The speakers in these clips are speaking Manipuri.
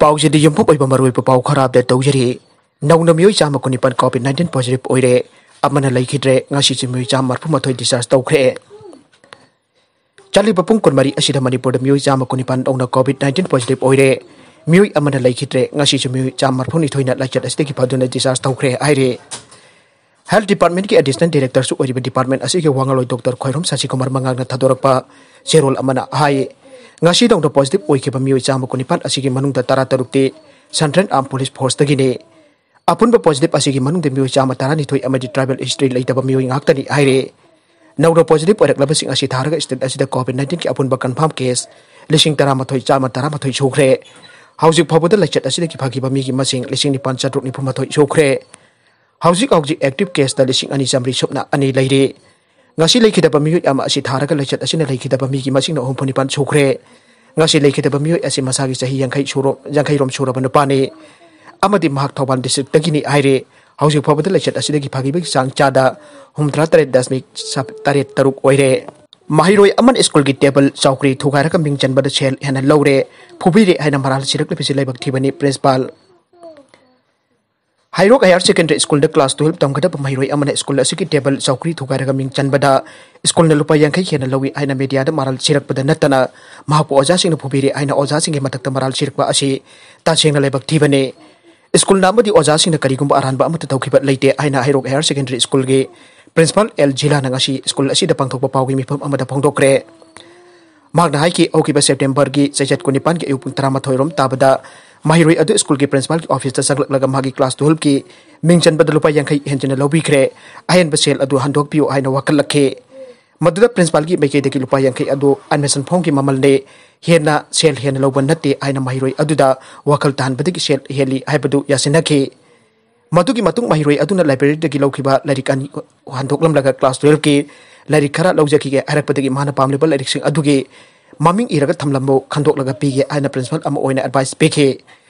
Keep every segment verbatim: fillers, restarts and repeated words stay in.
ꯄꯥꯎꯁꯤꯗꯤ ꯌꯨꯝꯐꯝ ꯑꯣꯏꯕ ꯃꯔꯨꯑꯣꯏꯕ ꯄꯥꯎ ꯈꯔ ꯑꯞꯗꯦꯠ ꯇꯧꯖꯔꯤ꯫ ꯅꯧꯅ ꯃꯤꯑꯣꯏ ꯆꯥꯝꯃ ꯀꯨꯟꯅꯤꯄꯥꯟ ꯀꯣꯚꯤꯗ ꯅꯥꯏꯟꯇꯤꯟ ꯄꯣꯖꯤꯇꯤꯚ ꯑꯣꯏꯔꯦ, ꯑꯃꯅ ꯂꯩꯈꯤꯗ꯭ꯔꯦ꯫ ꯉꯁꯤꯁꯨ ꯃꯤꯑꯣꯏ ꯆꯥꯝꯃ ꯃꯔꯤꯐꯨ ꯃꯥꯊꯣꯏ ꯗꯤꯁꯆꯥꯔꯖ ꯇꯧꯈ꯭ꯔꯦ꯫ ꯆꯠꯂꯤꯕ ꯄꯨꯡ ꯀꯨꯟꯃꯔꯤ ꯑꯁꯤꯗ ꯃꯅꯤꯄꯨꯔꯗ ꯃꯤꯑꯣꯏ ꯆꯥꯝꯃ ꯀꯨꯟꯅꯤꯄꯥꯟ ꯅꯧꯅ ꯀꯣꯚꯤꯗ ꯅꯥꯏꯟꯇꯤꯟ ꯄꯣꯖꯤꯇꯤꯚ ꯑꯣꯏꯔꯦ꯫ ꯃꯤꯑꯣꯏ ꯑꯃꯅ ꯂꯩꯈꯤꯗ꯭ꯔꯦ꯫ ꯉꯁꯤꯁꯨ ꯃꯤꯑꯣꯏ ꯆꯥꯝꯃ ꯃꯔꯤꯐꯨꯅꯤꯊꯣꯏꯅ ꯂꯥꯏꯆꯠ ꯑꯁꯤꯗꯒꯤ ꯐꯗꯨꯅ ꯗꯤꯁꯆꯥꯔꯖ ꯇꯧꯈ꯭ꯔꯦ ꯍꯥꯏꯔꯤ꯫ ꯍꯦꯜꯊ ꯗꯤꯄꯥꯔꯠꯃꯦꯟꯠꯀꯤ ꯑꯦꯗꯤꯁꯅꯦꯜ ꯗꯥꯏꯔꯦꯛꯇꯔꯁꯨ ꯑꯣꯏꯔꯤꯕ ꯗꯤꯄꯥꯔꯠꯃꯦꯟꯠ ꯑꯁꯤꯒꯤ ꯋꯥꯉꯥꯡꯂꯣꯏ ꯗꯣꯛꯇꯔ ꯈ꯭ꯋꯥꯏꯔꯣꯝ ꯁꯁꯤꯀꯨꯃꯥꯔ ꯃꯉꯥꯡꯅ ꯊꯥꯗꯣꯔꯛꯄ ꯆꯦꯔꯣꯜ ꯑꯃꯅ ꯍꯥꯏ, ꯉꯁꯤ ꯅꯧꯅ ꯄꯣꯖꯤꯇꯤꯚ ꯑꯣꯏꯈꯤꯕ ꯃꯤꯑꯣꯏ ꯆꯥꯝꯃ ꯀꯨꯟꯅꯤꯄꯥꯟ ꯑꯁꯤꯒꯤ ꯃꯅꯨꯡꯗ ꯇꯔꯥꯇꯔꯨꯛꯇꯤ ꯁꯦꯟꯇ꯭ꯔꯦꯜ ꯑꯥꯔꯝ ꯄꯨꯂꯤꯁ ꯐꯣꯔꯁꯇꯒꯤꯅꯤ꯫ ꯑꯄꯨꯟꯕ ꯄꯣꯖꯤꯇꯤꯚ ꯑꯁꯤꯒꯤ ꯃꯅꯨꯡꯗ ꯃꯤꯑꯣꯏ ꯆꯥꯝꯃ ꯇꯔꯥꯅꯤꯊꯣꯏ ꯑꯃꯗꯤ ꯇ꯭ꯔꯥꯏꯕꯦꯜ ꯍꯤꯁꯇ꯭ꯔꯤ ꯂꯩꯇꯕ ꯃꯤꯑꯣꯏ ꯉꯥꯛꯇꯅꯤ ꯍꯥꯏꯔꯦ꯫ ꯅꯧꯅ ꯄꯣꯖꯤꯇꯤꯚ ꯑꯣꯏꯔꯛꯂꯕꯁꯤꯡ ꯑꯁꯤ ꯊꯥꯔꯒ ꯁ꯭ꯇꯦꯠ ꯑꯁꯤꯗ ꯀꯣꯚꯤꯗ ꯅꯥꯏꯟꯇꯤꯟꯒꯤ ꯑꯄꯨꯟꯕ ꯀꯟꯐꯥꯔꯝ ꯀꯦꯁ ꯂꯤꯁꯤꯡ ꯇꯔꯥꯃꯥꯊꯣꯏ ꯆꯥꯝꯃ ꯇꯔꯥꯃꯥꯊꯣꯏ ꯁꯨꯈ꯭ꯔꯦ꯫ ꯍꯧꯖꯤꯛ ꯐꯥꯎꯕꯗ ꯂꯥꯏꯆꯠ ꯑꯁꯤꯗꯒꯤ ꯐꯈꯤꯕ ꯃꯤꯒꯤ ꯃꯁꯤꯡ ꯂꯤꯁꯤꯡ ꯅꯤꯄꯥꯟ ꯆꯥꯇ꯭ꯔꯨꯛ ꯅꯤꯐꯨ ꯃꯥꯊꯣꯏ ꯁꯨꯈ꯭ꯔꯦ꯫ ꯍꯧꯖꯤꯛ ꯍꯧꯖꯤꯛ ꯑꯦꯛꯇꯤꯚ ꯀꯦꯁꯇ ꯂꯤꯁꯤꯡ ꯑꯅꯤ ꯆꯥꯃꯔꯤ ꯁꯨꯞꯅ ꯑꯅꯤ ꯂꯩꯔꯤ꯫ ꯉꯁꯤ ꯂꯩꯈꯤꯗꯕ ꯃꯤꯑꯣꯏ ꯑꯃ ꯑꯁꯤ ꯊꯥꯔꯒ ꯂꯥꯏꯆꯠ ꯑꯁꯤꯅ ꯂꯩꯈꯤꯗꯕ ꯃꯤꯒꯤ ꯃꯁꯤꯡꯅ ꯍꯨꯝꯐꯨ ꯅꯤꯄꯥꯟ ꯁꯨꯈ꯭ꯔꯦ꯫ ꯉꯁꯤ ꯂꯩꯈꯤꯗꯕ ꯃꯤꯑꯣꯏ ꯑꯁꯤ ꯃꯁꯥꯒꯤ ꯆꯍꯤ ꯌꯥꯡꯈꯩ ꯁꯨꯔꯣ-, ꯌꯥꯡꯈꯩꯔꯣꯝ ꯁꯨꯔꯕ ꯅꯨꯄꯥꯅꯤ ꯑꯃꯗꯤ ꯃꯍꯥꯛ ꯊꯧꯕꯥꯜ ꯗꯤꯁꯇ꯭ꯔꯤꯛꯇꯒꯤꯅꯤ ꯍꯥꯏꯔꯦ꯫ ꯍꯧꯖꯤꯛ ꯐꯥꯎꯕꯗ ꯂꯥꯏꯆꯠ ꯑꯁꯤꯗꯒꯤ ꯐꯈꯤꯕꯒꯤ ꯆꯥꯡ ꯆꯥꯗ ꯍꯨꯝꯐꯨꯇꯔꯥ ꯇꯔꯦꯠ ꯗꯁꯃꯤꯛ ꯇꯔꯦꯠ ꯇꯔꯨꯛ ꯑꯣꯏꯔꯦ꯫ ꯃꯍꯩꯔꯣꯏ ꯑꯃꯅ ꯁ꯭ꯀꯨꯜꯒꯤ ꯇꯦꯕꯜ ꯆꯧꯀ꯭ꯔꯤ ꯊꯨꯒꯥꯏꯔꯒ ꯃꯤꯡ ꯆꯟꯕꯗ ꯁꯦꯜ ꯍꯦꯟꯅ ꯂꯧꯔꯦ, ꯐꯨꯕꯤꯔꯦ ꯍꯥꯏꯅ ꯃꯔꯥꯜ ꯁꯤꯔꯛꯂꯤꯕꯁꯤ ꯂꯥꯏꯕꯛ ꯊꯤꯕꯅꯤ ꯄ꯭ꯔꯤꯟꯁꯤꯄꯥꯜ꯫ ꯍꯩꯔꯣꯛ ꯍꯥꯌꯔ ꯁꯦꯀꯦꯟꯗꯔꯤ ꯁ꯭ꯀꯨꯜꯗ ꯀ꯭ꯂꯥꯁ ꯇꯨꯋꯦꯜꯕ ꯇꯝꯒꯗꯕ ꯃꯍꯩꯔꯣꯏ ꯑꯃꯅ ꯁ꯭ꯀꯨꯜ ꯑꯁꯤꯒꯤ ꯇꯦꯕꯜ ꯆꯧꯀ꯭ꯔꯤ ꯊꯨꯒꯥꯏꯔꯒ ꯃꯤꯡ ꯆꯟꯕꯗ ꯁ꯭ꯀꯨꯜꯅ ꯂꯨꯄꯥ ꯌꯥꯡꯈꯩ ꯍꯦꯟꯅ ꯂꯧꯏ ꯍꯥꯏꯅ ꯃꯦꯗꯤꯌꯥꯗ ꯃꯔꯥꯜ ꯁꯤꯔꯛꯄꯗ ꯅꯠꯇꯅ ꯃꯍꯥꯛꯄꯨ ꯑꯣꯖꯥꯁꯤꯡꯅ ꯐꯨꯕꯤꯔꯦ ꯍꯥꯏꯅ ꯑꯣꯖꯥꯁꯤꯡꯒꯤ ꯃꯊꯛꯇ ꯃꯔꯥꯜ ꯁꯤꯔꯛꯄ ꯑꯁꯤ ꯇꯁꯦꯡꯅ ꯂꯥꯏꯕꯛ ꯊꯤꯕꯅꯤ꯫ ꯁ꯭ꯀꯨꯜꯅ ꯑꯃꯗꯤ ꯑꯣꯖꯥꯁꯤꯡꯅ ꯀꯔꯤꯒꯨꯝꯕ ꯑꯔꯥꯟꯕ ꯑꯃꯠꯇ ꯇꯧꯈꯤꯕ ꯂꯩꯇꯦ ꯍꯥꯏꯅ ꯍꯩꯔꯣꯛ ꯍꯥꯌꯔ ꯁꯦꯀꯦꯟꯗꯔꯤ ꯁ꯭ꯀꯨꯜꯒꯤ ꯄ꯭ꯔꯤꯟꯁꯤꯄꯥꯜ ꯑꯦꯜ ꯖꯤꯂꯥꯅ ꯉꯁꯤ ꯁ꯭ꯀꯨꯜ ꯑꯁꯤꯗ ꯄꯥꯡꯊꯣꯛꯄ ꯄꯥꯎꯒꯤ ꯃꯤꯐꯝ ꯑꯃꯗ ꯐꯣꯡꯗꯣꯛꯈ꯭ꯔꯦ꯫ ꯃꯍꯥꯛꯅ ꯍꯥꯏꯈꯤ, ꯍꯧꯈꯤꯕ ꯁꯦꯞꯇꯦꯝꯕꯔꯒꯤ ꯆꯩꯆꯠ ꯀꯨꯟꯅꯤꯄꯥꯟꯒꯤ ꯑꯌꯨꯛ ꯄꯨꯡ ꯇꯔꯥꯃꯥꯊꯣꯏ ꯔꯣꯝ ꯇꯥꯕꯗ ꯃꯍꯩꯔꯣꯏ ꯑꯗꯨ ꯁ꯭ꯀꯨꯜꯒꯤ ꯄ꯭ꯔꯤꯟꯁꯤꯄꯥꯜꯒꯤ ꯑꯣꯐꯤꯁꯇ ꯆꯪꯂꯛꯂꯒ ꯃꯍꯥꯛꯀꯤ ꯀ꯭ꯂꯥꯁ ꯇꯨꯋꯦꯜꯕꯀꯤ ꯃꯤꯡ ꯆꯟꯕꯗ ꯂꯨꯄꯥ ꯌꯥꯡꯈꯩ ꯍꯦꯟꯖꯤꯟꯅ ꯂꯧꯕꯤꯈ꯭ꯔꯦ꯫ ꯑꯍꯦꯟꯕ ꯁꯦꯜ ꯑꯗꯨ ꯍꯟꯗꯣꯛꯄꯤꯌꯨ ꯍꯥꯏꯅ ꯋꯥꯀꯠꯂꯛꯈꯤ꯫ ꯃꯗꯨꯗ ꯄ꯭ꯔꯤꯟꯁꯤꯄꯥꯜꯒꯤ ꯃꯥꯏꯀꯩꯗꯒꯤ ꯂꯨꯄꯥ ꯌꯥꯡꯈꯩ ꯑꯗꯨ ꯑꯦꯗꯃꯤꯁꯟ ꯐꯣꯝꯒꯤ ꯃꯃꯜꯅꯤ, ꯍꯦꯟꯅ ꯁꯦꯜ ꯍꯦꯟꯅ ꯂꯧꯕ ꯅꯠꯇꯦ ꯍꯥꯏꯅ ꯃꯍꯩꯔꯣꯏ ꯑꯗꯨꯗ ꯋꯥꯈꯜ ꯇꯥꯍꯟꯕꯗꯒꯤ ꯁꯦꯜ ꯍꯦꯜꯂꯤ ꯍꯥꯏꯕꯗꯨ ꯌꯥꯁꯤꯟꯅꯈꯤ꯫ ꯃꯗꯨꯒꯤ ꯃꯇꯨꯡ ꯃꯍꯩꯔꯣꯏ ꯑꯗꯨꯅ ꯂꯥꯏꯕ꯭ꯔꯦꯔꯤꯗꯒꯤ ꯂꯧꯈꯤꯕ ꯂꯥꯏꯔꯤꯛ ꯑꯅꯤ ꯍꯟꯗꯣꯛꯂꯝꯂꯒ ꯀ꯭ꯂꯥꯁ ꯇꯨꯋꯦꯜꯕꯀꯤ ꯂꯥꯏꯔꯤꯛ ꯈꯔ ꯂꯧꯖꯈꯤꯒꯦ ꯍꯥꯏꯔꯛꯄꯗꯒꯤ ꯃꯥꯅ ꯄꯥꯝꯂꯤꯕ ꯂꯥꯏꯔꯤꯛꯁꯤꯡ ꯑꯗꯨꯒꯤ ꯃꯃꯤꯡ ꯏꯔꯒ ꯊꯝꯂꯝꯃꯨ, ꯈꯟꯗꯣꯛꯂꯒ ꯄꯤꯒꯦ ꯍꯥꯏꯅ ꯄ꯭ꯔꯤꯟꯁꯤꯄꯥꯜ ꯑꯃ ꯑꯣꯏꯅ ꯑꯦꯗꯚꯥꯏꯁ ꯄꯤꯈꯤ꯫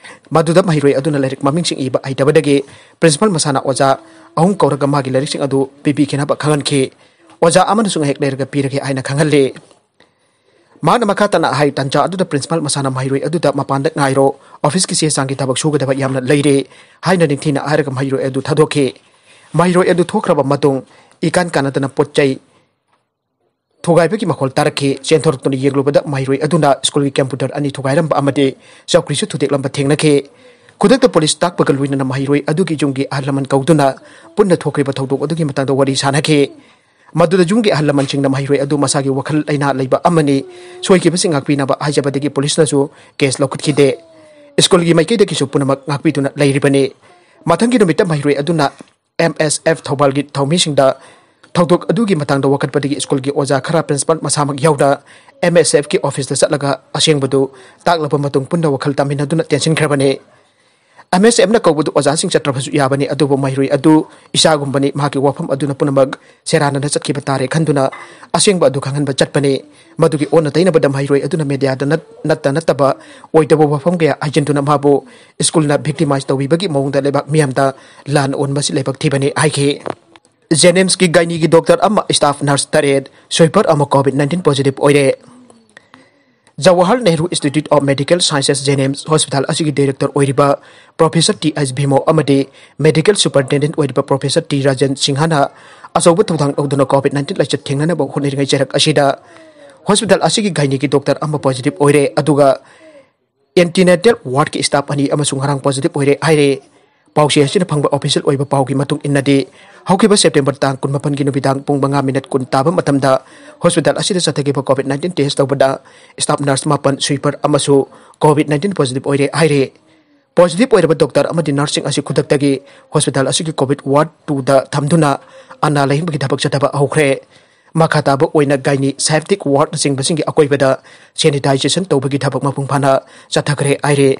ꯃꯗꯨꯗ ꯃꯍꯩꯔꯣꯏ ꯑꯗꯨꯅ ꯂꯥꯏꯔꯤꯛ ꯃꯃꯤꯡꯁꯤꯡ ꯏꯕ ꯍꯩꯇꯕꯗꯒꯤ ꯄ꯭ꯔꯤꯟꯁꯤꯄꯥꯜ ꯃꯁꯥꯅ ꯑꯣꯖꯥ ꯑꯍꯨꯝ ꯀꯧꯔꯒ ꯃꯥꯒꯤ ꯂꯥꯏꯔꯤꯛꯁꯤꯡ ꯑꯗꯨ ꯄꯤꯕꯤꯈꯤꯅꯕ ꯈꯪꯍꯟꯈꯤ꯫ ꯑꯣꯖꯥ ꯑꯃꯅꯁꯨ ꯉꯥꯏꯍꯥꯛ ꯂꯩꯔꯒ ꯄꯤꯔꯒꯦ ꯍꯥꯏꯅ ꯈꯪꯍꯜꯂꯤ꯫ ꯃꯍꯥꯛꯅ ꯃꯈꯥ ꯇꯥꯅ ꯍꯥꯏ, ꯇꯥꯟꯖꯥ ꯑꯗꯨꯗ ꯄ꯭ꯔꯤꯟꯁꯤꯄꯥꯜ ꯃꯁꯥꯅ ꯃꯍꯩꯔꯣꯏ ꯑꯗꯨꯗ "ꯃꯄꯥꯟꯗ ꯉꯥꯏꯔꯣ, ꯑꯣꯐꯤꯁꯀꯤ ꯆꯦ ꯆꯥꯡꯒꯤ ꯊꯕꯛ ꯁꯨꯒꯗꯕ ꯌꯥꯝꯅ ꯂꯩꯔꯦ" ꯍꯥꯏꯅ ꯅꯤꯡꯊꯤꯅ ꯍꯥꯏꯔꯒ ꯃꯍꯩꯔꯣꯏ ꯑꯗꯨ ꯊꯥꯗꯣꯛꯈꯤ꯫ ꯃꯍꯩꯔꯣꯏ ꯑꯗꯨ ꯊꯣꯛꯈ꯭ꯔꯕ ꯃꯇꯨꯡ ꯏꯀꯥꯟ ꯀꯥꯟꯅꯗꯅ ꯄꯣꯠ ꯆꯩ ꯊꯨꯒꯥꯏꯕꯒꯤ ꯃꯈꯣꯜ ꯇꯥꯔꯛꯈꯤ꯫ ꯆꯦꯟꯊꯣꯔꯛꯇꯨꯅ ꯌꯦꯡꯂꯨꯕꯗ ꯃꯍꯩꯔꯣꯏ ꯑꯗꯨꯅ ꯁ꯭ꯀꯨꯜꯒꯤ ꯀꯝꯄ꯭ꯌꯨꯇꯔ ꯑꯅꯤ ꯊꯨꯒꯥꯏꯔꯝꯕ ꯑꯃꯗꯤ ꯆꯧꯀ꯭ꯔꯤꯁꯨ ꯊꯨꯗꯦꯛꯂꯝꯕ ꯊꯦꯡꯅꯈꯤ꯫ ꯈꯨꯗꯛꯇ ꯄꯨꯂꯤꯁ ꯇꯥꯛꯄꯒ ꯂꯣꯏꯅꯅ ꯃꯍꯩꯔꯣꯏ ꯑꯗꯨꯒꯤ ꯌꯨꯝꯒꯤ ꯑꯍꯜ ꯂꯃꯟ ꯀꯧꯗꯨꯅ ꯄꯨꯟꯅ ꯊꯣꯛꯈ꯭ꯔꯤꯕ ꯊꯧꯗꯣꯛ ꯑꯗꯨꯒꯤ ꯃꯇꯥꯡꯗ ꯋꯥꯔꯤ ꯁꯥꯅꯈꯤ꯫ ꯃꯗꯨꯗ ꯌꯨꯝꯒꯤ ꯑꯍꯜ ꯂꯃꯟꯁꯤꯡꯅ ꯃꯍꯩꯔꯣꯏ ꯑꯗꯨ ꯃꯁꯥꯒꯤ ꯋꯥꯈꯜ ꯂꯩꯅꯥ ꯂꯩꯕ ꯑꯃꯅꯤ, ꯁꯣꯏꯈꯤꯕꯁꯤꯡ ꯉꯥꯛꯄꯤꯅꯕ ꯍꯥꯏꯖꯕꯗꯒꯤ ꯄꯨꯂꯤꯁꯅꯁꯨ ꯀꯦꯁ ꯂꯧꯈꯠꯈꯤꯗꯦ꯫ ꯁ꯭ꯀꯨꯜꯒꯤ ꯃꯥꯏꯀꯩꯗꯒꯤꯁꯨ ꯄꯨꯝꯅꯃꯛ ꯉꯥꯛꯄꯤꯗꯨꯅ ꯂꯩꯔꯤꯕꯅꯤ꯫ ꯃꯊꯪꯒꯤ ꯅꯨꯃꯤꯠꯇ ꯃꯍꯩꯔꯣꯏ ꯑꯗꯨꯅ ꯑꯦꯝ ꯑꯦꯁ ꯑꯦꯐ ꯊꯧꯕꯥꯜꯒꯤ ꯊꯧꯃꯤꯁꯤꯡꯗ ꯊꯧꯗꯣꯛ ꯑꯗꯨꯒꯤ ꯃꯇꯥꯡꯗ ꯋꯥꯀꯠꯄꯗꯒꯤ ꯁ꯭ꯀꯨꯜꯒꯤ ꯑꯣꯖꯥ ꯈꯔ ꯄ꯭ꯔꯤꯟꯁꯤꯄꯥꯜ ꯃꯁꯥꯃꯛ ꯌꯥꯎꯅ ꯑꯦꯝ ꯑꯦꯁ ꯑꯦꯐꯀꯤ ꯑꯣꯐꯤꯁꯇ ꯆꯠꯂꯒ ꯑꯁꯦꯡꯕꯗꯨ ꯇꯥꯛꯂꯕ ꯃꯇꯨꯡ ꯄꯨꯟꯅ ꯋꯥꯈꯜ ꯇꯥꯃꯤꯟꯅꯗꯨꯅ ꯇꯦꯟꯁꯤꯟꯈ꯭ꯔꯕꯅꯤ꯫ ꯑꯦꯝ ꯑꯦꯁ ꯑꯦꯐꯅ ꯀꯧꯕꯗꯨ ꯑꯣꯖꯥꯁꯤꯡ ꯆꯠꯇ꯭ꯔꯕꯁꯨ ꯌꯥꯕꯅꯤ, ꯑꯗꯨꯕꯨ ꯃꯍꯩꯔꯣꯏ ꯑꯗꯨ ꯏꯆꯥꯒꯨꯝꯕꯅꯤ, ꯃꯍꯥꯛꯀꯤ ꯋꯥꯐꯝ ꯑꯗꯨꯅ ꯄꯨꯝꯅꯃꯛ ꯁꯦꯔꯥꯟꯅꯅ ꯆꯠꯈꯤꯕ ꯇꯥꯔꯦ ꯈꯟꯗꯨꯅ ꯑꯁꯦꯡꯕ ꯑꯗꯨ ꯈꯪꯍꯟꯕ ꯆꯠꯄꯅꯤ꯫ ꯃꯗꯨꯒꯤ ꯑꯣꯟꯅ ꯇꯩꯅꯕꯗ ꯃꯍꯩꯔꯣꯏ ꯑꯗꯨꯅ ꯃꯦꯗꯤꯌꯥꯗ ꯅꯠ-, ꯅꯠꯇ ꯅꯠꯇꯕ ꯑꯣꯏꯗꯕ ꯋꯥꯐꯝ ꯀꯌꯥ ꯍꯥꯏꯖꯤꯟꯗꯨꯅ ꯃꯥꯕꯨ ꯁ꯭ꯀꯨꯜꯅ ꯚꯤꯛꯇꯤꯃꯥꯏꯖ ꯇꯧꯕꯤꯕꯒꯤ ꯃꯑꯣꯡꯗ ꯂꯩꯕꯥꯛ ꯃꯤꯌꯥꯝꯗ ꯂꯥꯟ ꯑꯣꯟꯕꯁꯤ ꯂꯥꯏꯕꯛ ꯊꯤꯕꯅꯤ ꯍꯥꯏꯈꯤ꯫ ꯖꯦꯅꯤꯝꯁꯀꯤ ꯒꯥꯏꯅꯤꯒꯤ ꯗꯣꯛꯇꯔ ꯑꯃ, ꯁ꯭ꯇꯥꯐ ꯅꯔꯁ ꯇꯔꯦꯠ, ꯁ꯭ꯋꯤꯄꯔ ꯑꯃ ꯀꯣꯚꯤꯗ ꯅꯥꯏꯟꯇꯤꯟ ꯄꯣꯖꯤꯇꯤꯚ ꯑꯣꯏꯔꯦ꯫ Jawahar Nehru institute of medical sciences, JNIMS hospital ꯑꯁꯤꯒꯤ ꯗꯥꯏꯔꯦꯛꯇꯔ ꯑꯣꯏꯔꯤꯕ ꯄ꯭ꯔꯣꯐꯦꯁꯔ ꯇꯤ ꯑꯩꯆ ꯚꯤꯃꯣ ꯑꯃꯗꯤ ꯃꯦꯗꯤꯀꯦꯜ ꯁꯨꯄꯔꯤꯟꯇꯦꯟꯗꯦꯟꯠ ꯑꯣꯏꯔꯤꯕ ꯄ꯭ꯔꯣꯐꯦꯁꯔ ꯇꯤ ꯔꯥꯖꯦꯟ ꯁꯤꯡꯍꯅ ꯑꯆꯧꯕ ꯊꯧꯗꯥꯡ ꯂꯧꯗꯨꯅ ꯀꯣꯚꯤꯗ ꯅꯥꯏꯟꯇꯤꯟ ꯂꯥꯏꯆꯠ ꯊꯦꯡꯅꯅꯕ ꯍꯣꯠꯅꯔꯤꯉꯩ ꯆꯩꯔꯛ ꯑꯁꯤꯗ ꯍꯣꯁꯄꯤꯇꯥꯜ ꯑꯁꯤꯒꯤ ꯒꯥꯏꯅꯤꯒꯤ ꯗꯣꯛꯇꯔ ꯑꯃ ꯄꯣꯖꯤꯇꯤꯚ ꯑꯣꯏꯔꯦ, ꯑꯗꯨꯒ ꯑꯦꯟꯇꯤꯅꯦꯇꯦꯜ ꯋꯥꯔꯗꯀꯤ ꯁ꯭ꯇꯥꯐ ꯑꯅꯤ ꯑꯃꯁꯨ ꯉꯔꯥꯡ ꯄꯣꯖꯤꯇꯤꯚ ꯑꯣꯏꯔꯦ ꯍꯥꯏꯔꯦ꯫ ꯄꯥꯎꯆꯦ ꯑꯁꯤꯅ ꯐꯪꯕ ꯑꯣꯐꯤꯁꯤꯌꯦꯜ ꯑꯣꯏꯕ ꯄꯥꯎꯒꯤ ꯃꯇꯨꯡ ꯏꯟꯅꯗꯤ, ꯍꯧꯈꯤꯕ ꯁꯦꯞꯇꯦꯝꯕꯔ ꯇꯥꯡ ꯀꯨꯟꯃꯥꯄꯟꯒꯤ ꯅꯨꯃꯤꯗꯥꯡ ꯄꯨꯡ ꯃꯉꯥ ꯃꯤꯅꯠ ꯀꯨꯟ ꯇꯥꯕ ꯃꯇꯝꯗ ꯍꯣꯁꯄꯤꯇꯥꯜ ꯑꯁꯤꯗ ꯆꯠꯊꯈꯤꯕ ꯀꯣꯚꯤꯗ ꯅꯥꯏꯟꯇꯤꯟ ꯇꯦꯁ ꯇꯧꯕꯗ ꯁ꯭ꯇꯥꯐ ꯅꯔꯁ ꯃꯥꯄꯟ, ꯁ꯭ꯋꯤꯄꯔ ꯑꯃꯁꯨ ꯀꯣꯚꯤꯗ ꯅꯥꯏꯟꯇꯤꯟ ꯄꯣꯖꯤꯇꯤꯚ ꯑꯣꯏꯔꯦ ꯍꯥꯏꯔꯦ꯫ ꯄꯣꯖꯤꯇꯤꯚ ꯑꯣꯏꯔꯕ ꯗꯣꯛꯇꯔ ꯑꯃꯗꯤ ꯅꯔꯁꯁꯤꯡ ꯑꯁꯤ ꯈꯨꯗꯛꯇꯒꯤ ꯍꯣꯁꯄꯤꯇꯥꯜ ꯑꯁꯤꯒꯤ ꯀꯣꯚꯤꯗ ꯋꯥꯔꯗ ꯇꯨꯗ ꯊꯝꯗꯨꯅ ꯑꯅꯥ ꯂꯥꯌꯦꯡꯕꯒꯤ ꯊꯕꯛ ꯆꯠꯊꯕ ꯍꯧꯈ꯭ꯔꯦ꯫ ꯃꯈꯥ ꯇꯥꯕ ꯑꯣꯏꯅ ꯒꯥꯏꯅꯤ ꯁꯥꯏꯞꯇꯤꯛ ꯋꯥꯔꯗꯅꯆꯤꯡꯕꯁꯤꯡꯒꯤ ꯑꯀꯣꯏꯕꯗ ꯁꯦꯅꯤꯇꯥꯏꯖꯦꯁꯟ ꯇꯧꯕꯒꯤ ꯊꯕꯛ ꯃꯄꯨꯡ ꯐꯥꯅ ꯆꯠꯊꯈ꯭ꯔꯦ ꯍꯥꯏꯔꯦ꯫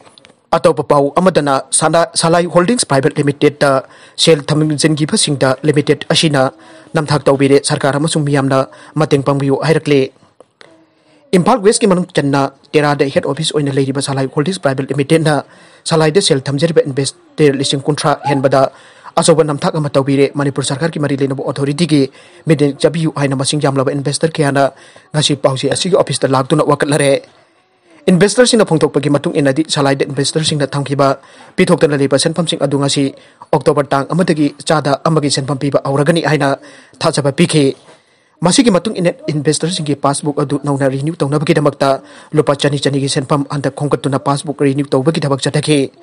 ꯑꯇꯣꯞꯄ ꯄꯥꯎ ꯑꯃꯗꯅ ꯁꯅꯥ-, ꯁꯂꯥꯏ ꯍꯣꯜꯗꯤꯡꯁ ꯄ꯭ꯔꯥꯏꯚꯦꯠ ꯂꯤꯃꯤꯇꯦꯗꯇ ꯁꯦꯜ ꯊꯝꯖꯤꯟꯈꯤꯕꯁꯤꯡꯗ ꯂꯤꯃꯤꯇꯦꯗ ꯑꯁꯤꯅ ꯅꯝꯊꯥꯛ ꯇꯧꯕꯤꯔꯦ, ꯁꯔꯀꯥꯔ ꯑꯃꯁꯨꯡ ꯃꯤꯌꯥꯝꯅ ꯃꯇꯦꯡ ꯄꯥꯡꯕꯤꯌꯨ ꯍꯥꯏꯔꯛꯂꯦ꯫ ꯏꯝꯐꯥꯜ ꯋꯦꯁꯀꯤ ꯃꯅꯨꯡ ꯆꯟꯅ ꯇꯦꯔꯥꯗ ꯍꯦꯗ ꯑꯣꯐꯤꯁ ꯑꯣꯏꯅ ꯂꯩꯔꯤꯕ ꯁꯂꯥꯏ ꯍꯣꯜꯗꯤꯡꯁ ꯄ꯭ꯔꯥꯏꯚꯦꯠ ꯂꯤꯃꯤꯇꯦꯗꯅ ꯁꯂꯥꯏꯗ ꯁꯦꯜ ꯊꯝꯖꯔꯤꯕ ꯏꯟꯚꯦꯁꯇꯔ ꯂꯤꯁꯤꯡ ꯀꯨꯟꯊ꯭ꯔꯥ ꯍꯦꯟꯕꯗ ꯑꯆꯧꯕ ꯅꯝꯊꯥꯛ ꯑꯃ ꯇꯧꯕꯤꯔꯦ꯫ ꯃꯅꯤꯄꯨꯔ ꯁꯔꯀꯥꯔꯒꯤ ꯃꯔꯤ ꯂꯩꯅꯕ ꯑꯣꯊꯣꯔꯤꯇꯤꯒꯤ ꯃꯤꯠꯌꯦꯡ ꯆꯥꯕꯤꯌꯨ ꯍꯥꯏꯅ ꯃꯁꯤꯡ ꯌꯥꯝꯂꯕ ꯏꯟꯚꯦꯁꯇꯔ ꯀꯌꯥꯅ ꯉꯁꯤ ꯄꯥꯎꯆꯦ ꯑꯁꯤꯒꯤ ꯑꯣꯐꯤꯁꯇ ꯂꯥꯛꯇꯨꯅ ꯋꯥꯀꯠꯅꯔꯦ꯫ ꯏꯟꯚꯦꯁꯇꯔꯁꯤꯡꯅ ꯐꯣꯡꯗꯣꯛꯄꯒꯤ ꯃꯇꯨꯡ ꯏꯟꯅꯗꯤ, ꯁꯂꯥꯏꯗ ꯏꯟꯚꯦꯁꯇꯔꯁꯤꯡꯅ ꯊꯝꯈꯤꯕ ꯄꯤꯊꯣꯛꯇꯅ ꯂꯩꯕ ꯁꯦꯟꯐꯝꯁꯤꯡ ꯑꯗꯨ ꯉꯁꯤ ꯑꯣꯛꯇꯣꯕꯔ ꯇꯥꯡ ꯑꯃꯗꯒꯤ ꯆꯥꯗ ꯑꯃꯒꯤ ꯁꯦꯟꯐꯝ ꯄꯤꯕ ꯍꯧꯔꯒꯅꯤ ꯍꯥꯏꯅ ꯊꯥꯖꯕ ꯄꯤꯈꯤ꯫ ꯃꯁꯤꯒꯤ ꯃꯇꯨꯡ ꯏꯟꯅ ꯏꯟꯚꯦꯁꯇꯔꯁꯤꯡꯒꯤ ꯄꯥꯁꯕꯨꯛ ꯑꯗꯨ ꯅꯧꯅ ꯔꯤꯅ꯭ꯌꯨ ꯇꯧꯅꯕꯒꯤꯗꯃꯛꯇ ꯂꯨꯄꯥ ꯆꯅꯤ ꯆꯅꯤꯒꯤ ꯁꯦꯟꯐꯝ ꯍꯟꯗꯛ ꯈꯣꯝꯒꯠꯇꯨꯅ ꯄꯥꯁꯕꯨꯛ ꯔꯤꯅ꯭ꯌꯨ ꯇꯧꯕꯒꯤ ꯊꯕꯛ ꯆꯠꯊꯈꯤ꯫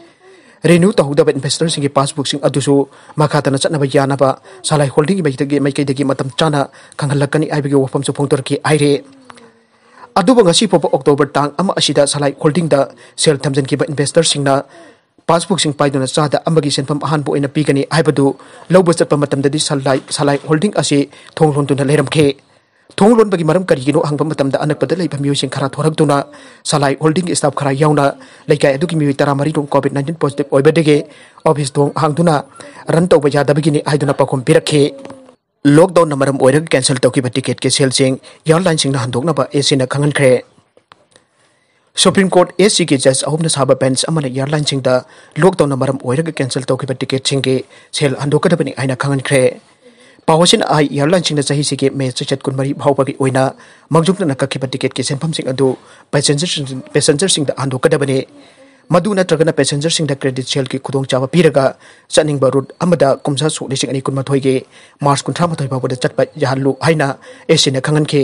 ꯔꯤꯅ꯭ꯌꯨ ꯇꯧꯍꯧꯗꯕ ꯏꯟꯚꯦꯁꯇꯔꯁꯤꯡꯒꯤ ꯄꯥꯁꯕꯨꯛꯁꯤꯡ ꯑꯗꯨꯁꯨ ꯃꯈꯥ ꯇꯥꯅ ꯆꯠꯅꯕ ꯌꯥꯅꯕ ꯁꯂꯥꯏ ꯍꯣꯜꯗꯤꯡꯒꯤ ꯃꯥꯏꯀꯩꯗꯒꯤ, ꯃꯥꯏꯀꯩꯗꯒꯤ ꯃꯇꯝ ꯆꯥꯅ ꯈꯪꯍꯜꯂꯛꯀꯅꯤ ꯍꯥꯏꯕꯒꯤ ꯋꯥꯐꯝꯁꯨ ꯐꯣꯡꯗꯣꯔꯛꯈꯤ ꯍꯥꯏꯔꯤ꯫ ꯑꯗꯨꯕꯨ ꯉꯁꯤ ꯐꯥꯎꯕ ꯑꯣꯛꯇꯣꯕꯔ ꯇꯥꯡ ꯑꯃ ꯑꯁꯤꯗ ꯁꯂꯥꯏ ꯍꯣꯜꯗꯤꯡꯗ ꯁꯦꯜ ꯊꯝꯖꯤꯟꯈꯤꯕ ꯏꯟꯚꯦꯁꯇꯔꯁꯤꯡꯅ ꯄꯥꯁꯕꯨꯛꯁꯤꯡ ꯄꯥꯏꯗꯨꯅ ꯆꯥꯗ ꯑꯃꯒꯤ ꯁꯦꯟꯐꯝ ꯑꯍꯥꯟꯕ ꯑꯣꯏꯅ ꯄꯤꯒꯅꯤ ꯍꯥꯏꯕꯗꯨ ꯂꯧꯕ ꯆꯠꯄ ꯃꯇꯝꯗꯗꯤ ꯁꯂꯥꯏ, ꯁꯂꯥꯏ ꯍꯣꯜꯗꯤꯡ ꯑꯁꯤ ꯊꯣꯡ ꯂꯣꯟꯗꯨꯅ ꯂꯩꯔꯝꯈꯤ꯫ ꯊꯣꯡ ꯂꯣꯟꯕꯒꯤ ꯃꯔꯝ ꯀꯔꯤꯒꯤꯅꯣ ꯍꯪꯕ ꯃꯇꯝꯗ, ꯑꯅꯛꯄꯗ ꯂꯩꯕ ꯃꯤꯑꯣꯏꯁꯤꯡ ꯈꯔ ꯊꯣꯔꯛꯇꯨꯅ ꯁꯂꯥꯏ ꯍꯣꯜꯗꯤꯡꯒꯤ ꯁ꯭ꯇꯥꯐ ꯈꯔ ꯌꯥꯎꯅ ꯂꯩꯀꯥꯏ ꯑꯗꯨꯒꯤ ꯃꯤꯑꯣꯏ ꯇꯔꯥꯃꯔꯤ ꯔꯣꯝ ꯀꯣꯚꯤꯗ ꯅꯥꯏꯟꯇꯤꯟ ꯄꯣꯖꯤꯇꯤꯚ ꯑꯣꯏꯕꯗꯒꯤ ꯑꯣꯐꯤꯁ ꯊꯣꯡ ꯍꯥꯡꯗꯨꯅ ꯔꯟ ꯇꯧꯕ ꯌꯥꯗꯕꯒꯤꯅꯤ ꯍꯥꯏꯗꯨꯅ ꯄꯥꯎꯈꯨꯝ ꯄꯤꯔꯛꯈꯤ꯫ ꯂꯣꯛꯗꯥꯎꯟꯅ ꯃꯔꯝ ꯑꯣꯏꯔꯒ ꯀꯦꯟꯁꯦꯜ ꯇꯧꯈꯤꯕ ꯇꯤꯀꯦꯠꯀꯤ ꯁꯦꯜꯁꯤꯡ ꯑꯦꯌꯔꯂꯥꯏꯟꯁꯤꯡꯅ ꯍꯟꯗꯣꯛꯅꯕ ꯑꯦꯁꯤꯅ ꯈꯪꯍꯟꯈ꯭ꯔꯦ꯫ ꯁꯨꯄ꯭ꯔꯤꯝ ꯀꯣꯔꯠ ꯑꯦꯁꯤꯒꯤ ꯖꯖ ꯑꯍꯨꯝꯅ ꯁꯥꯕ ꯕꯦꯟꯆ ꯑꯃꯅ ꯑꯦꯌꯔꯂꯥꯏꯟꯁꯤꯡꯗ ꯂꯣꯛꯗꯥꯎꯟꯅ ꯃꯔꯝ ꯑꯣꯏꯔꯒ ꯀꯦꯟꯁꯦꯜ ꯇꯧꯈꯤꯕ ꯇꯤꯀꯦꯠꯁꯤꯡꯒꯤ ꯁꯦꯜ ꯍꯟꯗꯣꯛꯀꯗꯕꯅꯤ ꯍꯥꯏꯅ ꯈꯪꯍꯟꯈ꯭ꯔꯦ꯫ ꯄꯥꯎ ꯑꯁꯤꯅ ꯍꯥꯏ, ꯑꯦꯌꯔꯂꯥꯏꯟꯁꯤꯡꯅ ꯆꯍꯤꯁꯤꯒꯤ ꯃꯦ ꯆꯩꯆꯠ ꯀꯨꯟꯃꯔꯤ ꯐꯥꯎꯕꯒꯤ ꯑꯣꯏꯅ ꯃꯥꯡꯖꯧꯅꯅ ꯀꯛꯈꯤꯕ ꯇꯤꯀꯦꯠꯀꯤ ꯁꯦꯟꯐꯝꯁꯤꯡ ꯑꯗꯨ ꯄꯦꯁꯦꯟꯖꯔꯁꯤꯡ, ꯄꯦꯁꯦꯟꯖꯔꯁꯤꯡꯗ ꯍꯟꯗꯣꯛꯀꯗꯕꯅꯤ꯫ ꯃꯗꯨ ꯅꯠꯇ꯭ꯔꯒꯅ ꯄꯦꯁꯦꯟꯖꯔꯁꯤꯡꯗ ꯀ꯭ꯔꯦꯗꯤꯠ ꯁꯦꯜꯒꯤ ꯈꯨꯗꯣꯡꯆꯥꯕ ꯄꯤꯔꯒ ꯆꯠꯅꯤꯡꯕ ꯔꯨꯠ ꯑꯃꯗ ꯀꯨꯝꯖꯥ ꯁꯣꯛ ꯂꯤꯁꯤꯡ ꯑꯅꯤ ꯀꯨꯟꯃꯥꯊꯣꯏꯒꯤ ꯃꯥꯔꯆ ꯀꯨꯟꯊ꯭ꯔꯥ ꯃꯥꯊꯣꯏ ꯐꯥꯎꯕꯗ ꯆꯠꯄ ꯌꯥꯍꯜꯂꯨ ꯍꯥꯏꯅ ꯑꯦꯁꯤꯅ ꯈꯪꯍꯟꯈꯤ꯫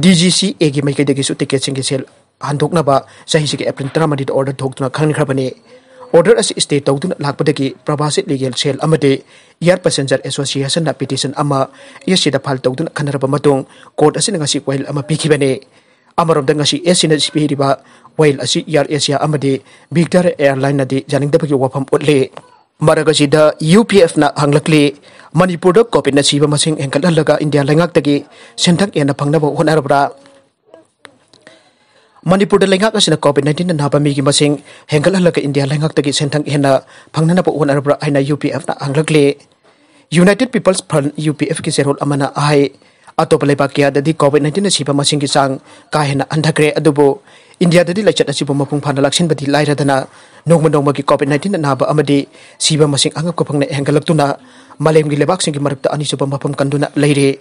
ꯗꯤ ꯖꯤ ꯁꯤ ꯑꯦꯒꯤ ꯃꯥꯏꯀꯩꯗꯒꯤꯁꯨ ꯇꯤꯀꯦꯠꯁꯤꯡꯒꯤ ꯁꯦꯜ ꯍꯟꯗꯣꯛꯅꯕ ꯆꯍꯤꯁꯤꯒꯤ ꯑꯦꯄ꯭ꯔꯤꯜ ꯇꯔꯥꯃꯔꯤꯗ ꯑꯣꯔꯗꯔ ꯊꯣꯛꯇꯨꯅ ꯈꯪꯍꯟꯈ꯭ꯔꯕꯅꯤ꯫ ꯑꯣꯔꯗꯔ ꯑꯁꯤ ꯁ꯭ꯇꯦ ꯇꯧꯗꯨꯅ ꯂꯥꯛꯄꯗꯒꯤ ꯄ꯭ꯔꯕꯥꯁꯤꯠ ꯂꯤꯒꯦꯜ ꯁꯦꯜ ꯑꯃꯗꯤ ꯑꯦꯌꯔ ꯄꯦꯁꯦꯟꯖꯔ ꯑꯦꯁꯣꯁꯤꯌꯦꯁꯟꯅ ꯄꯤꯇꯤꯁꯟ ꯑꯃ ꯑꯦꯁꯤꯗ ꯐꯥꯏꯜ ꯇꯧꯗꯨꯅ ꯈꯟꯅꯔꯕ ꯃꯇꯨꯡ ꯀꯣꯔꯠ ꯑꯁꯤꯅ ꯉꯁꯤ ꯋꯥꯌꯦꯜ ꯑꯃ ꯄꯤꯈꯤꯕꯅꯤ꯫ ꯑꯃꯔꯣꯝꯗ, ꯉꯁꯤ ꯑꯦꯁꯤꯅ ꯄꯤꯔꯤꯕ ꯋꯥꯌꯦꯜ ꯑꯁꯤ ꯑꯦꯌꯔ ꯑꯦꯁꯤꯌꯥ ꯑꯃꯗꯤ ꯚꯤꯛꯇꯔ ꯑꯦꯌꯔꯂꯥꯏꯟꯅꯗꯤ ꯌꯥꯅꯤꯡꯗꯕꯒꯤ ꯋꯥꯐꯝ ꯎꯠꯂꯤ꯫ ꯃꯔꯛ ꯑꯁꯤꯗ ꯌꯨ ꯄꯤ ꯑꯦꯐꯅ ꯍꯪꯂꯛꯂꯤ, ꯃꯅꯤꯄꯨꯔꯗ ꯀꯣꯚꯤꯗꯅ ꯁꯤꯕ ꯃꯁꯤꯡ ꯍꯦꯟꯒꯠꯍꯜꯂꯒ ꯏꯟꯗꯤꯌꯥ ꯂꯩꯉꯥꯛꯇꯒꯤ ꯁꯦꯟꯊꯪ ꯍꯦꯟꯅ ꯐꯪꯅꯕ ꯍꯣꯠꯅꯔꯕ꯭ꯔꯥ? ꯃꯅꯤꯄꯨꯔꯗ ꯂꯩꯉꯥꯛ ꯑꯁꯤꯅ ꯀꯣꯚꯤꯗ ꯅꯥꯏꯟꯇꯤꯟꯅ ꯅꯥꯕ ꯃꯤꯒꯤ ꯃꯁꯤꯡ ꯍꯦꯟꯒꯠꯍꯜꯂꯒ ꯏꯟꯗꯤꯌꯥ ꯂꯩꯉꯥꯛꯇꯒꯤ ꯁꯦꯟꯊꯪ ꯍꯦꯟꯅ ꯐꯪꯅꯅꯕ ꯍꯣꯠꯅꯔꯕ꯭ꯔꯥ ꯍꯥꯏꯅ ꯌꯨ ꯄꯤ ꯑꯦꯐꯅ ꯍꯪꯂꯛꯂꯤ꯫ ꯌꯨꯅꯥꯏꯇꯦꯗ ꯄꯤꯄꯜꯁ ꯐ꯭ꯔꯟꯠ, ꯌꯨ ꯄꯤ ꯑꯦꯐꯀꯤ ꯆꯦꯔꯣꯜ ꯑꯃꯅ ꯍꯥꯏ, ꯑꯇꯣꯞꯄ ꯂꯩꯕꯥꯛ ꯀꯌꯥꯗꯗꯤ ꯀꯣꯚꯤꯗ ꯅꯥꯏꯟꯇꯤꯟꯅ ꯁꯤꯕ ꯃꯁꯤꯡꯒꯤ ꯆꯥꯡ ꯀꯥ ꯍꯦꯟꯅ ꯍꯟꯊꯈ꯭ꯔꯦ, ꯑꯗꯨꯕꯨ ꯏꯟꯗꯤꯌꯥꯗꯗꯤ ꯂꯥꯏꯆꯠ ꯑꯁꯤꯕꯨ ꯃꯄꯨꯡ ꯐꯥꯅ ꯂꯥꯛꯁꯤꯟꯕꯗꯤ ꯂꯥꯏꯔꯗꯅ, ꯅꯣꯡꯃ ꯅꯣꯡꯃꯒꯤ ꯀꯣꯚꯤꯗ ꯅꯥꯏꯟꯇꯤꯟ ꯑꯅꯥꯕ ꯑꯃꯗꯤ ꯁꯤꯕ ꯃꯁꯤꯡ ꯑꯉꯛꯄ ꯐꯪꯅ ꯍꯦꯟꯒꯠꯂꯛꯇꯨꯅ, ꯃꯥꯂꯦꯝꯒꯤ ꯂꯩꯕꯥꯛꯁꯤꯡꯒꯤ ꯃꯔꯛꯇ ꯑꯅꯤꯁꯨꯕ ꯃꯐꯝ ꯀꯟꯗꯨꯅ ꯂꯩꯔꯦ꯫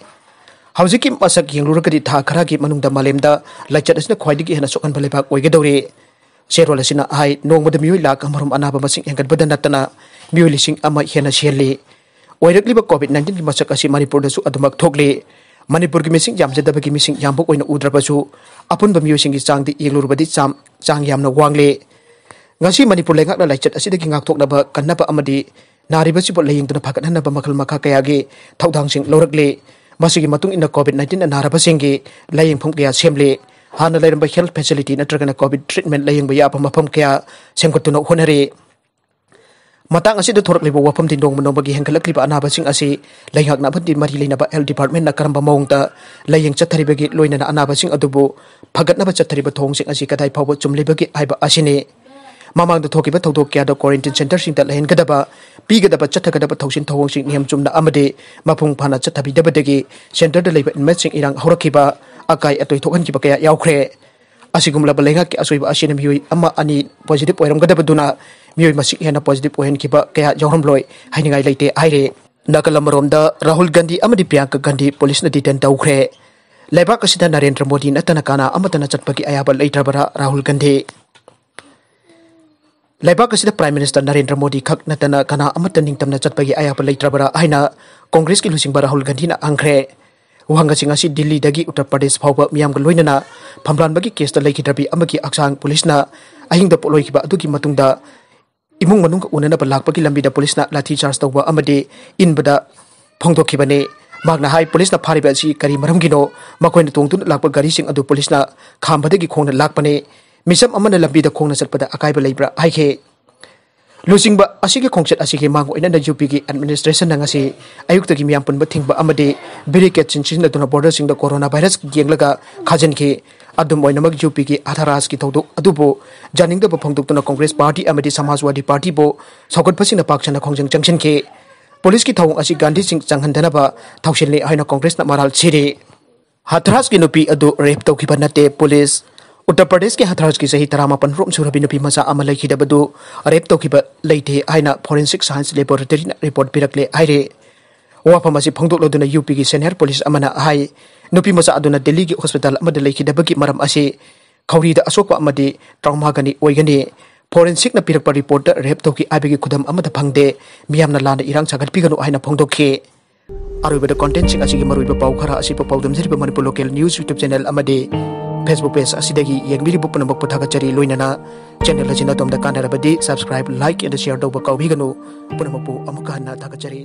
ꯍꯧꯖꯤꯛꯀꯤ ꯃꯁꯛ ꯌꯦꯡꯂꯨꯔꯒꯗꯤ, ꯊꯥ ꯈꯔꯒꯤ ꯃꯅꯨꯡꯗ ꯃꯥꯂꯦꯝꯗ ꯂꯥꯏꯆꯠ ꯑꯁꯤꯅ ꯈ꯭ꯋꯥꯏꯗꯒꯤ ꯍꯦꯟꯅ ꯁꯣꯛꯍꯟꯕ ꯂꯩꯕꯥꯛ ꯑꯣꯏꯒꯗꯧꯔꯤ꯫ ꯆꯦꯔꯣꯜ ꯑꯁꯤꯅ ꯍꯥꯏ, ꯅꯣꯡꯃꯗ ꯃꯤꯑꯣꯏ ꯂꯥꯈ ꯑꯃꯔꯣꯝ ꯑꯅꯥꯕ ꯃꯁꯤꯡ ꯍꯦꯟꯒꯠꯄꯗ ꯅꯠꯇꯅ, ꯃꯤꯑꯣꯏ ꯂꯤꯁꯤꯡ ꯑꯃ ꯍꯦꯟꯅ ꯁꯤꯍꯜꯂꯤ꯫ ꯑꯣꯏꯔꯛꯂꯤꯕ ꯀꯣꯚꯤꯗ ꯅꯥꯏꯟꯇꯤꯟꯒꯤ ꯃꯁꯛ ꯑꯁꯤ ꯃꯅꯤꯄꯨꯔꯗꯁꯨ ꯑꯗꯨꯃꯛ ꯊꯣꯛꯂꯤ꯫ ꯃꯅꯤꯄꯨꯔꯒꯤ ꯃꯤꯁꯤꯡ ꯌꯥꯝꯖꯗꯕꯒꯤ ꯃꯤꯁꯤꯡ ꯌꯥꯝꯕ ꯑꯣꯏꯅ ꯎꯗ꯭ꯔꯕꯁꯨ, ꯑꯄꯨꯟꯕ ꯃꯤꯑꯣꯏꯁꯤꯡꯒꯤ ꯆꯥꯡꯗꯤ ꯌꯦꯡꯂꯨꯔꯕꯗꯤ ꯆꯥꯝ-, ꯆꯥꯡ ꯌꯥꯝꯅ ꯋꯥꯡꯂꯦ꯫ ꯉꯁꯤ ꯃꯅꯤꯄꯨꯔ ꯂꯩꯉꯥꯛꯅ ꯂꯥꯏꯆꯠ ꯑꯁꯤꯗꯒꯤ ꯉꯥꯛꯊꯣꯛꯅꯕ ꯀꯟꯅꯕ ꯑꯃꯗꯤ ꯅꯥꯔꯤꯕꯁꯤꯕꯨ ꯂꯥꯌꯦꯡꯗꯨꯅ ꯐꯒꯠꯍꯟꯅꯕ ꯃꯈꯜ ꯃꯈꯥ ꯀꯌꯥꯒꯤ ꯊꯧꯗꯥꯡꯁꯤꯡ ꯂꯧꯔꯛꯂꯤ꯫ ꯃꯁꯤꯒꯤ ꯃꯇꯨꯡ ꯏꯟꯅ ꯀꯣꯚꯤꯗ ꯅꯥꯏꯟꯇꯤꯟꯅ ꯅꯥꯔꯕꯁꯤꯡꯒꯤ ꯂꯥꯌꯦꯡꯐꯝ ꯀꯌꯥ ꯁꯦꯝꯂꯤ꯫ ꯍꯥꯟꯅ ꯂꯩꯔꯝꯕ ꯍꯦꯜꯊ ꯐꯦꯁꯤꯂꯤꯇꯤ ꯅꯠꯇ꯭ꯔꯒꯅ ꯀꯣꯚꯤꯗ ꯇ꯭ꯔꯤꯠꯃꯦꯟ ꯂꯥꯌꯦꯡꯕ ꯌꯥꯕ ꯃꯐꯝ ꯀꯌꯥ ꯁꯦꯝꯒꯠꯇꯨꯅ ꯍꯣꯠꯅꯔꯤ꯫ ꯃꯇꯥꯡ ꯑꯁꯤꯗ ꯊꯣꯔꯛꯂꯤꯕ ꯋꯥꯐꯝꯗꯤ ꯅꯣꯡꯃ ꯅꯣꯡꯃꯒꯤ ꯍꯦꯟꯒꯠꯂꯛꯂꯤꯕ ꯑꯅꯥꯕꯁꯤꯡ ꯑꯁꯤ ꯂꯩꯉꯥꯛꯅ ꯑꯃꯗꯤ ꯃꯔꯤ ꯂꯩꯅꯕ ꯍꯦꯜꯊ ꯗꯤꯄꯥꯔꯠꯃꯦꯟꯅ ꯀꯔꯝꯕ ꯃꯑꯣꯡꯗ ꯂꯥꯌꯦꯡ ꯆꯠꯊꯔꯤꯕꯒꯤ ꯂꯣꯏꯅꯅ ꯑꯅꯥꯕꯁꯤꯡ ꯑꯗꯨꯕꯨ ꯐꯒꯠꯅꯕ ꯆꯠꯊꯔꯤꯕ ꯊꯧꯑꯣꯡꯁꯤꯡ ꯑꯁꯤ ꯀꯗꯥꯏ ꯐꯥꯎꯕ ꯆꯨꯝꯂꯤꯕꯒꯦ ꯍꯥꯏꯕ ꯑꯁꯤꯅꯤ꯫ ꯃꯃꯥꯡꯗ ꯊꯣꯛꯈꯤꯕ ꯊꯧꯗꯣꯛ ꯀꯌꯥꯗ ꯀ꯭ꯋꯥꯔꯦꯟꯇꯤꯟ ꯁꯦꯟꯇꯔꯁꯤꯡꯗ ꯂꯩꯍꯟꯒꯗꯕ, ꯄꯤꯒꯗꯕ, ꯆꯠꯊꯒꯗꯕ ꯊꯧꯁꯤꯟ ꯊꯧꯑꯣꯡꯁꯤꯡ ꯅꯤꯌꯝ ꯆꯨꯝꯅ ꯑꯃꯗꯤ ꯃꯄꯨꯡ ꯐꯥꯅ ꯆꯠꯊꯕꯤꯗꯕꯗꯒꯤ ꯁꯦꯟꯇꯔꯗ ꯂꯩꯕ ꯏꯟꯃꯦꯠꯁꯤꯡ ꯏꯔꯥꯡ ꯍꯧꯔꯛꯈꯤꯕ, ꯑꯀꯥꯏ ꯑꯇꯣꯏ ꯊꯣꯛꯍꯟꯈꯤꯕ ꯀꯌꯥ ꯌꯥꯎꯈ꯭ꯔꯦ꯫ ꯑꯁꯤꯒꯨꯝꯂꯕ ꯂꯩꯉꯥꯛꯀꯤ ꯑꯁꯣꯏꯕ ꯑꯁꯤꯅ ꯃꯤꯑꯣꯏ ꯑꯃ ꯑꯅꯤ ꯄꯣꯖꯤꯇꯤꯚ ꯑꯣꯏꯔꯝꯒꯗꯕꯗꯨꯅ ꯃꯤꯑꯣꯏ ꯃꯁꯤꯡ ꯍꯦꯟꯅ ꯄꯣꯖꯤꯇꯤꯚ ꯑꯣꯏꯍꯟꯈꯤꯕ ꯀꯌꯥ ꯌꯥꯎꯔꯝꯂꯣꯏ ꯍꯥꯏꯅꯤꯡꯉꯥꯏ ꯂꯩꯇꯦ ꯍꯥꯏꯔꯦ꯫ ꯅꯥꯀꯜ ꯑꯃꯔꯣꯝꯗ, ꯔꯥꯍꯨꯜ ꯒꯥꯟꯙꯤ ꯑꯃꯗꯤ ꯄ꯭ꯔꯤꯌꯥꯡꯀꯥ ꯒꯥꯟꯙꯤ ꯄꯨꯂꯤꯁꯅ ꯗꯤꯇꯦꯟ ꯇꯧꯈ꯭ꯔꯦ꯫ ꯂꯩꯕꯥꯛ ꯑꯁꯤꯗ ꯅꯔꯦꯟꯗ꯭ꯔ ꯃꯣꯗꯤ ꯅꯠꯇꯅ ꯀꯅꯥ ꯑꯃꯠꯇꯅ ꯆꯠꯄꯒꯤ ꯑꯌꯥꯕ ꯂꯩꯇ꯭ꯔꯕꯔꯥ? ꯔꯥꯍꯨꯜ ꯒꯥꯟꯙꯤ꯫ ꯂꯩꯕꯥꯛ ꯑꯁꯤꯗ ꯄ꯭ꯔꯥꯏꯝ ꯃꯤꯅꯤꯁꯇꯔ ꯅꯔꯦꯟꯗ꯭ꯔ ꯃꯣꯗꯤ ꯈꯛ ꯅꯠꯇꯅ ꯀꯅꯥ ꯑꯃꯠꯇ ꯅꯤꯡꯇꯝꯅ ꯆꯠꯄꯒꯤ ꯑꯌꯥꯕ ꯂꯩꯇ꯭ꯔꯕꯔꯥ ꯍꯥꯏꯅ ꯀꯣꯡꯒ꯭ꯔꯦꯁꯀꯤ ꯂꯨꯆꯤꯡꯕ ꯔꯥꯍꯨꯜ ꯒꯥꯟꯙꯤꯅ ꯍꯪꯈ꯭ꯔꯦ꯫ ꯋꯥꯍꯪ ꯑꯁꯤ ꯉꯁꯤ ꯗꯤꯜꯂꯤꯗꯒꯤ ꯎꯠꯇꯔ ꯄ꯭ꯔꯗꯦꯁ ꯐꯥꯎꯕ ꯃꯤꯌꯥꯝꯒ ꯂꯣꯏꯅꯅ ꯐꯝꯂꯥꯟꯕꯒꯤ ꯀꯦꯁꯇ ꯂꯩꯈꯤꯗ꯭ꯔꯕꯤ ꯑꯃꯒꯤ ꯍꯛꯆꯥꯡ ꯄꯨꯂꯤꯁꯅ ꯑꯍꯤꯡꯗ ꯄꯣꯠꯂꯣꯏꯈꯤꯕ ꯑꯗꯨꯒꯤ ꯃꯇꯨꯡꯗ ꯏꯃꯨꯡ ꯃꯅꯨꯡꯒ ꯎꯅꯅꯕ ꯂꯥꯛꯄꯒꯤ ꯂꯝꯕꯤꯗ ꯄꯨꯂꯤꯁꯅ ꯂꯥꯊꯤ ꯆꯥꯔꯖ ꯇꯧꯕ ꯑꯃꯗꯤ ꯏꯟꯕꯗ ꯐꯣꯡꯗꯣꯛꯈꯤꯕꯅꯤ꯫ ꯃꯍꯥꯛꯅ ꯍꯥꯏ, ꯄꯨꯂꯤꯁꯅ ꯐꯥꯔꯤꯕ ꯑꯁꯤ ꯀꯔꯤ ꯃꯔꯝꯒꯤꯅꯣ? ꯃꯈꯣꯏꯅ ꯇꯣꯡꯗꯨꯅ ꯂꯥꯛꯄ ꯒꯥꯔꯤꯁꯤꯡ ꯑꯗꯨ ꯄꯨꯂꯤꯁꯅ ꯈꯥꯝꯕꯗꯒꯤ ꯈꯣꯡꯅ ꯂꯥꯛꯄꯅꯤ꯫ ꯃꯤꯆꯝ ꯑꯃꯅ ꯂꯝꯕꯤꯗ ꯈꯣꯡꯅ ꯆꯠꯄꯗ ꯑꯀꯥꯏꯕ ꯂꯩꯕ꯭ꯔꯥ ꯍꯥꯏꯈꯤ꯫ ꯂꯨꯆꯤꯡꯕ ꯑꯁꯤꯒꯤ ꯈꯣꯡꯆꯠ ꯑꯁꯤꯒꯤ ꯃꯥꯡ ꯑꯣꯏꯅꯅ ꯌꯨ ꯄꯤꯒꯤ ꯑꯦꯗꯃꯤꯅꯤꯁꯇ꯭ꯔꯦꯁꯟꯅ ꯉꯁꯤ ꯑꯌꯨꯛꯇꯒꯤ ꯃꯤꯌꯥꯝ ꯄꯨꯟꯕ ꯊꯤꯡꯕ ꯑꯃꯗꯤ ꯕꯦꯔꯤꯀꯦꯗꯁꯤꯡ ꯁꯤꯖꯤꯟꯅꯗꯨꯅ ꯕꯣꯔꯗꯔꯁꯤꯡꯗ ꯀꯣꯔꯣꯅꯥ ꯚꯥꯏꯔꯁ ꯌꯦꯡꯂꯒ ꯈꯥꯖꯤꯟꯈꯤ꯫ ꯑꯗꯨꯝ ꯑꯣꯏꯅꯃꯛ, ꯌꯨ ꯄꯤꯒꯤ ꯍꯊꯔꯥꯁꯀꯤ ꯊꯧꯗꯣꯛ ꯑꯗꯨꯕꯨ ꯌꯥꯅꯤꯡꯗꯕ ꯐꯣꯡꯗꯣꯛꯇꯨꯅ ꯀꯣꯡꯒ꯭ꯔꯦꯁ ꯄꯥꯔꯇꯤ ꯑꯃꯗꯤ ꯁꯃꯥꯖꯋꯥꯗꯤ ꯄꯥꯔꯇꯤꯕꯨ ꯁꯧꯒꯠꯄꯁꯤꯡꯅ ꯄꯥꯛ ꯁꯟꯅ ꯈꯣꯡꯖꯪ ꯆꯪꯁꯤꯟꯈꯤ꯫ ꯄꯨꯂꯤꯁꯀꯤ ꯊꯧꯑꯣꯡ ꯑꯁꯤ ꯒꯥꯟꯙꯤꯁꯤꯡ ꯆꯪꯍꯟꯗꯅꯕ ꯊꯧꯁꯤꯜꯅꯤ ꯍꯥꯏꯅ ꯀꯣꯡꯒ꯭ꯔꯦꯁꯅ ꯃꯔꯥꯜ ꯁꯤꯔꯤ꯫ ꯍꯊꯔꯥꯁꯀꯤ ꯅꯨꯄꯤ ꯑꯗꯨ ꯔꯦꯞ ꯇꯧꯈꯤꯕ ꯅꯠꯇꯦ, ꯄꯨꯂꯤꯁ ꯎꯠꯇꯔ ꯄ꯭ꯔꯗꯦꯁꯀꯤ ꯍꯊ꯭ꯔꯥꯁꯀꯤ ꯆꯍꯤ ꯇꯔꯥꯃꯥꯄꯟ ꯔꯣꯝ ꯁꯨꯔꯕꯤ ꯅꯨꯄꯤ ꯃꯆꯥ ꯑꯃ ꯂꯩꯈꯤꯗꯕꯗꯨ ꯔꯦꯞ ꯇꯧꯈꯤꯕ ꯂꯩꯇꯦ ꯍꯥꯏꯅ ꯐꯣꯔꯦꯟꯁꯤꯛ ꯁꯥꯏꯟꯁ ꯂꯦꯕꯣꯔꯦꯇꯔꯤꯅ ꯔꯤꯄꯣꯔꯠ ꯄꯤꯔꯛꯂꯦ ꯍꯥꯏꯔꯦ꯫ ꯋꯥꯐꯝ ꯑꯁꯤ ꯐꯣꯡꯗꯣꯛꯂꯗꯨꯅ ꯌꯨ ꯄꯤꯒꯤ ꯁꯦꯅꯤꯌꯔ ꯄꯨꯂꯤꯁ ꯑꯃꯅ ꯍꯥꯏ, ꯅꯨꯄꯤ ꯃꯆꯥ ꯑꯗꯨꯅ ꯗꯦꯜꯂꯤꯒꯤ ꯍꯣꯁꯄꯤꯇꯥꯜ ꯑꯃꯗ ꯂꯩꯈꯤꯗꯕꯒꯤ ꯃꯔꯝ ꯑꯁꯤ ꯈꯧꯔꯤꯗ ꯑꯁꯣꯛꯄ ꯑꯃꯗꯤ ꯇ꯭ꯔꯥꯎꯃꯥꯒꯅꯤ ꯑꯣꯏꯒꯅꯤ꯫ ꯐꯣꯔꯦꯟꯁꯤꯛꯅ ꯄꯤꯔꯛꯄ ꯔꯤꯄꯣꯔꯠꯇ ꯔꯦꯞ ꯇꯧꯈꯤ ꯍꯥꯏꯕꯒꯤ ꯈꯨꯗꯝ ꯑꯃꯠꯇ ꯐꯪꯗꯦ꯫ ꯃꯤꯌꯥꯝꯅ ꯂꯥꯟꯅ ꯏꯔꯥꯡ ꯁꯥꯒꯠꯄꯤꯒꯅꯨ ꯍꯥꯏꯅ ꯐꯣꯡꯗꯣꯛꯈꯤ꯫ ꯑꯔꯣꯏꯕꯗ ꯀꯣꯟꯇꯦꯟꯁꯤꯡ ꯑꯁꯤꯒꯤ ꯃꯔꯨꯑꯣꯏꯕ ꯄꯥꯎ ꯈꯔ ꯑꯁꯤ ꯄꯥꯎꯗꯝꯖꯔꯤꯕ Manipur local news YouTube channel ꯑꯃꯗꯤ ꯐꯦꯁꯕꯨꯛ ꯄꯦꯖ ꯑꯁꯤꯗꯒꯤ ꯌꯦꯡꯕꯤꯔꯤꯕ ꯄꯨꯝꯅꯃꯛꯄꯨ ꯊꯥꯒꯠꯆꯔꯤ꯫ ꯂꯣꯏꯅꯅ ꯆꯦꯅꯦꯜ ꯑꯁꯤꯅ ꯑꯗꯣꯝꯗ ꯀꯥꯟꯅꯔꯕꯗꯤ subscribe, like and share ꯇꯧꯕ ꯀꯥꯎꯕꯤꯒꯅꯨ꯫ ꯄꯨꯝꯅꯃꯛꯄꯨ ꯑꯃꯨꯛꯀ ꯍꯟꯅ ꯊꯥꯒꯠꯆꯔꯤ꯫